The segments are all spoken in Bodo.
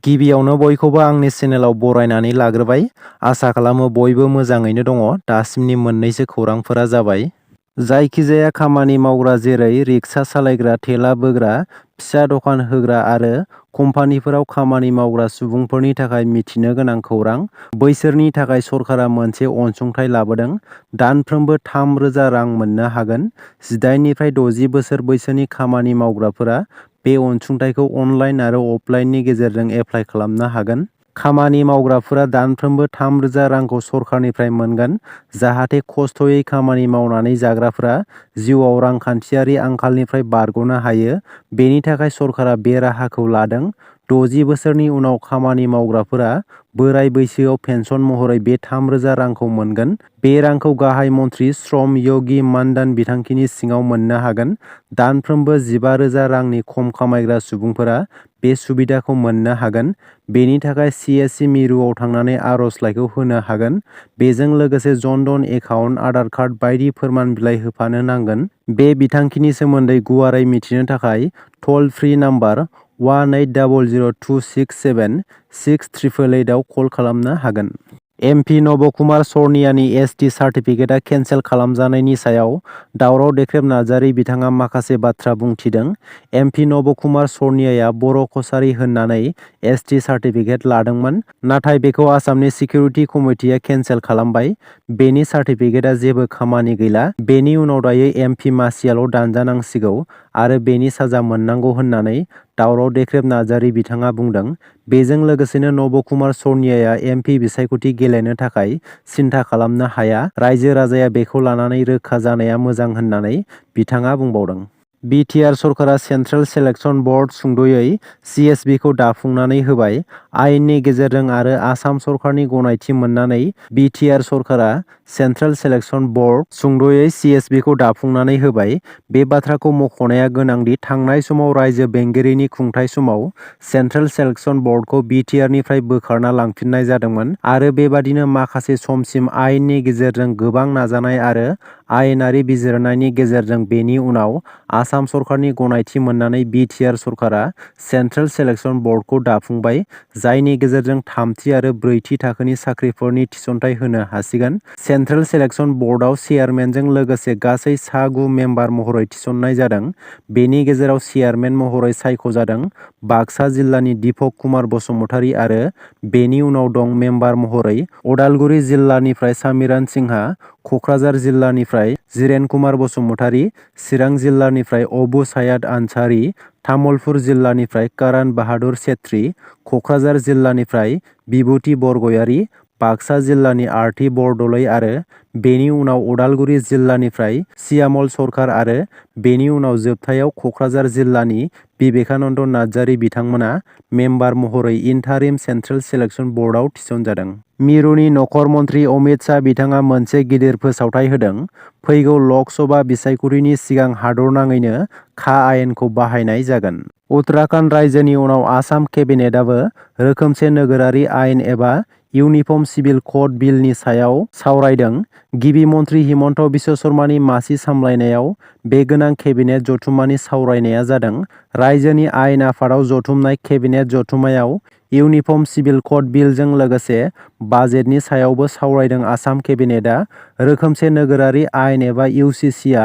गिबियावनो बयखौबो आंनि चेनेलाव बरायनानै लाग्रोबाय। आसा खालामो बयबो मोजाङैनो दङ। दासिमनि मोननैसो खौरांफोरा जाबाय। जायखिजाया खामानि मावग्रा जेरै रिक्सा सालायग्रा, थेला बोग्रा, फिसा दखान होग्रा आरो कम्पानिफोराव खामानि मावग्रा सुबुंफोरनि थाखाय मिथिनो गोनां खौरां। बैसोरनि थाखाय सरकारा मोनसे अनसुंथाइ लाबोदों। दानफ्रोमबो 3,000 रां मोननो हागोन। 18 निफ्राय 60 बोसोर बैसोनि खामानि मावग्राफोरा बे अनसुंथाइखौ अनलाइन आरो अफलाइननि गेजेरजों एप्लाइ खालामनो हागोन। खामानि मावग्राफोरा दानफ्रोमबो 3,000 रांखौ सरकारनिफ्राय मोनगोन, जाहाथे खस्थ'यै खामानि मावनानै जाग्राफोरा जिउआव रांखान्थियारि आंखालनिफ्राय बारग'नो हायो। बेनि थाखाय सरकारा बे राहाखौ लादों। 60 बोसोरनि उनाव खामानि मावग्राफोरा बोराय बैसोआव पेन्सन महरै बे 3,000 रांखौ मोनगोन। बे रांखौ गाहाय मन्त्रि श्रम य'गी मानधन बिथांखिनि सिङाव मोननो हागोन। दानफ्रोमबो 15,000 रांनि खम खामायग्रा सुबुंफोरा बे सुबिदाखौ मोननो हागोन। बेनि थाखाय CSC मिरुआव थांनानै आर'जलाइखौ होनो हागोन। बेजों लोगोसे जन धन एकाउन्ट, आधार कार्ड बायदि फोरमान बिलाइ होफानो नांगोन। बे बिथांखिनि सोमोन्दै गुवारै मिथिनो थाखाय टल फ्रि नाम्बार 1800267688 आव कल खालामनो हागोन। MP नबकुमार सर्नियानि ST सार्टिफिकेटआ केन्सेल खालामजानायनि सायाव दावराव देख्रेब नार्जारी बिथाङा माखासे बाथ्रा बुंथिदों। MP नबकुमार सर्नियाया बर' कसारी होननानै ST सार्टिफिकेट लादोंमोन, नाथाय बेखौ आसामनि सिकिउरिटि कमिटिआ केन्सेल खालामबाय। बेनि सार्टिफिकेटआ जेबो खामानि गैला। बेनि उनाव दायो MP मासियाल' दानजानांसिगौ आरो बेनि साजा मोननांगौ होननानै दावराव देख्रेब नार्जारी बिथाङा बुंदों। बेजों लोगोसेनो नबकुमार सर्नियाया MP बिसायख'थि गेलेनो थाखाय सिन्था खालामनो हाया। रायजो राजाया बेखौ लानानै रोखा जानाया मोजां होननानै बिथाङा बुंबावदों। BTR सरकारा सेन्ट्रेल सेलेक्सन बर्ड सुंद'यै CSB खौ दाफुंनानै होबाय। आयेननि गेजेरजों आरो आसाम सरकारनि गनायथि मोननानै BTR सरकारा सेन्ट्रेल सेलेक्सन बर्ड सुंद'यै CSB खौ दाफुंनानै होबाय। बे बाथ्राखौ मख'नाया गोनांदि थांनाय समाव रायजो बेंगिरिनि खुंथाय समाव सेन्ट्रेल सेलेक्सन बर्डखौ BTR निफ्राय बोखारना लांफिननाय जादोंमोन आरो बेबादिनो माखासे समसिम आयेननि गेजेरजों गोबां नाजानाय आरो आयेनारि बिजिरनायनि गेजेरजों बेनि उनाव आसाम सरकारनि गनायथि मोननानै BTR सरकारा सेन्ट्रेल सेलेक्सन बर्डखौ दाफुंबाय, जायनि गेजेरजों 3थि आरो 4थि थाखोनि साख्रिफोरनि थिसनथाइ होनो हासिगोन। सेन्ट्रेल सेलेक्सन बर्डआव चेयारमेनजों लोगोसे गासै सा 9 मेम्बार महरै थिसननाय जादों। बेनि गेजेराव चेयारमेन महरै सायख'जादों बाक्सा जिल्लानि दीपक कुमार बसुमतारी आरो बेनि उनाव दं मेम्बार महरै उदालगुरि जिल्लानिफ्राय सामिरान सिंहा, क'क्राझार जिल्लानिफ्राय जिरेन कुमार बसुमतारी, चिरां जिल्लानिफ्राय अबु सायाद आनसारी, तामुलपुर जिल्लानिफ्राय करण बाहादुर छेत्री, क'क्राझार जिल्लानिफ्राय बिभूति बरगयारी, बाक्सा जिल्लानि आरती बरदलै आरो बेनि उनाव उदालगुरि जिल्लानिफ्राय सियामल सरकार आरो बेनि उनाव जोबथायाव क'क्राझार जिल्लानि बिबेकानन्द नार्जारी बिथांमोना मेम्बार महरै इन्टारिम सेन्ट्रेल सेलेक्सन बर्डआव थिसनजादों। मिरुनि नखर मन्त्रि अमित शाह बिथाङा मोनसे गिदिर फोसावथाय होदों। फैगौ लक सभा बिसायख'थिनि सिगां हादरनाङैनो खा आयेनखौ बाहायनाय जागोन। उत्तराखन्ड रायजोनि उनाव आसाम केबिनेटआबो रोखोमसे नोगोरारि आयेन एबा इउनिफर्म सिभिल क'ड बिलनि सायाव सावरायदों। गिबि मन्त्रि हिमन्त बिश्व शर्मानि मासि सामलायनायाव बे गोनां केबिनेट जथुम्मानि सावरायनाया जादों। रायजोनि आयेन आफादाव जथुमनाय केबिनेट जथुम्मायाव इउनिफर्म सिभिल क'ड बिलजों लोगोसे बाजेटनि सायावबो सावरायदों। आसाम केबिनेटआ रोखोमसे नोगोरारि आयेन एबा UCCआ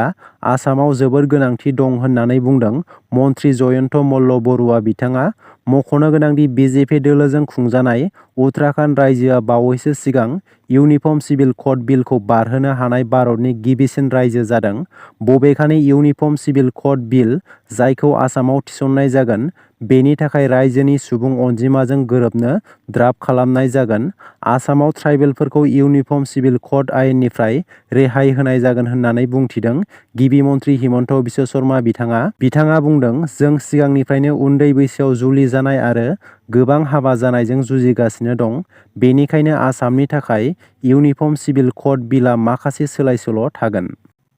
आसामाव जोबोद गोनांथि दं होननानै बुंदों मन्त्रि जयन्त मल्ल बरुवा बिथाङा। मख'नो गोनांदि BJP दोलोजों खुंजानाय उत्तराखन्ड रायजोआ बावैसो सिगां इउनिफर्म सिभिल क'ड बिलखौ बारहोनो हानाय भारतनि गिबिसिन रायजो जादों। बबेखानि इउनिफर्म सिभिल क'ड बिल, जायखौ आसामाव थिसननाय जागोन, बेनि थाखाय रायजोनि सुबुं अनजिमाजों गोरोबनो ड्राफ्ट खालामनाय जागोन। आसामाव ट्राइबेलफोरखौ इउनिफर्म सिभिल क'ड आयेननिफ्राय रेहाय होनाय जागोन होननानै बुंथिदों गिबि मन्त्रि हिमन्त बिश्व शर्मा बिथाङा बुंदों, जों सिगांनिफ्रायनो उन्दै बैसोआव जुलि जानाय आरो गोबां हाबा जानायजों जुजिगासिनो दं। बेनिखायनो आसामनि थाखाय इउनिफर्म सिभिल क'ड बिलआ माखासे सोलाय-सोल' थागोन।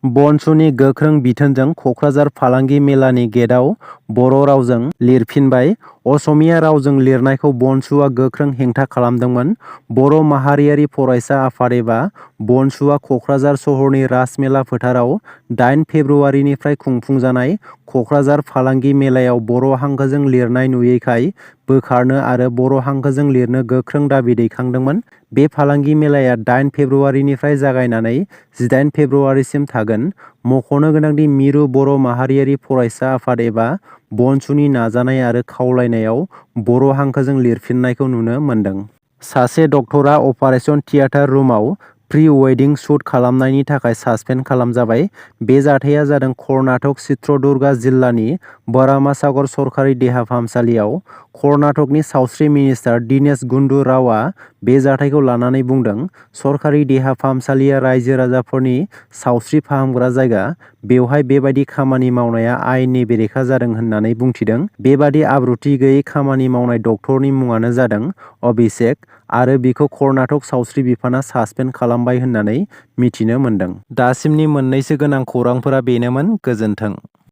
बनसुनि गोख्रों बिथोनजों क'क्राझार फालांगि मेलानि गेटआव बर' रावजों लिरफिनबाय। असमिया रावजों लिरनायखौ बनसुआ गोख्रों हेंथा खालामदोंमोन। बर' माहारियारि फरायसा आफाद एबा बनसुआ क'क्राझार सहरनि राजमेला फोथाराव 8 फेब्रुवारिनिफ्राय खुंफुंजानाय क'क्राझार फालांगि मेलायाव बर' हांखोजों लिरनाय नुयैखाय बोखारनो आरो बर' हांखोजों लिरनो गोख्रों दाबि दैखांदोंमोन। बे फालांगि मेलाया 8 फेब्रुवारिनिफ्राय जागायनानै 18 फेब्रुवारिसिम थागोन। मख'नो गोनांदि मिरु बर' माहारियारि फरायसा आफाद एबा बनसुनि नाजानाय आरो खावलायनायाव बर' हांखोजों लिरफिननायखौ नुनो मोन्दों। सासे डक्टरा अपारेशन थियेटार रुमाव प्रि वेडिं शुट खालामनायनि थाखाय सासपेन्ड खालामजाबाय। बे जाथाया जादों कर्नाटक चित्रदुर्गा जिल्लानि बरामासागर सरकारि देहा फाहामसालियाव। कर्नाटकनि सावस्रि मिनिस्टार दिनेश गुन्डु रावआ बे जाथायखौ लानानै बुंदों, सरकारि देहा फाहामसालिया रायजो राजाफोरनि सावस्रि फाहामग्रा जायगा। बेवहाय बेबादि खामानि मावनाया आयेननि बेरेखा जादों होननानै बुंथिदों। बेबादि आब्रुथि गैयै खामानि मावनाय डक्टरनि मुङानो जादों अभिषेक आरो बिखौ कर्नाटक सावस्रि बिफाना सासपेन्ड खालामबाय होननानै मिथिनो मोन्दों। दासिमनि मोननैसो गोनां खौरांफोरा बेनोमोन। गोजोन्थों।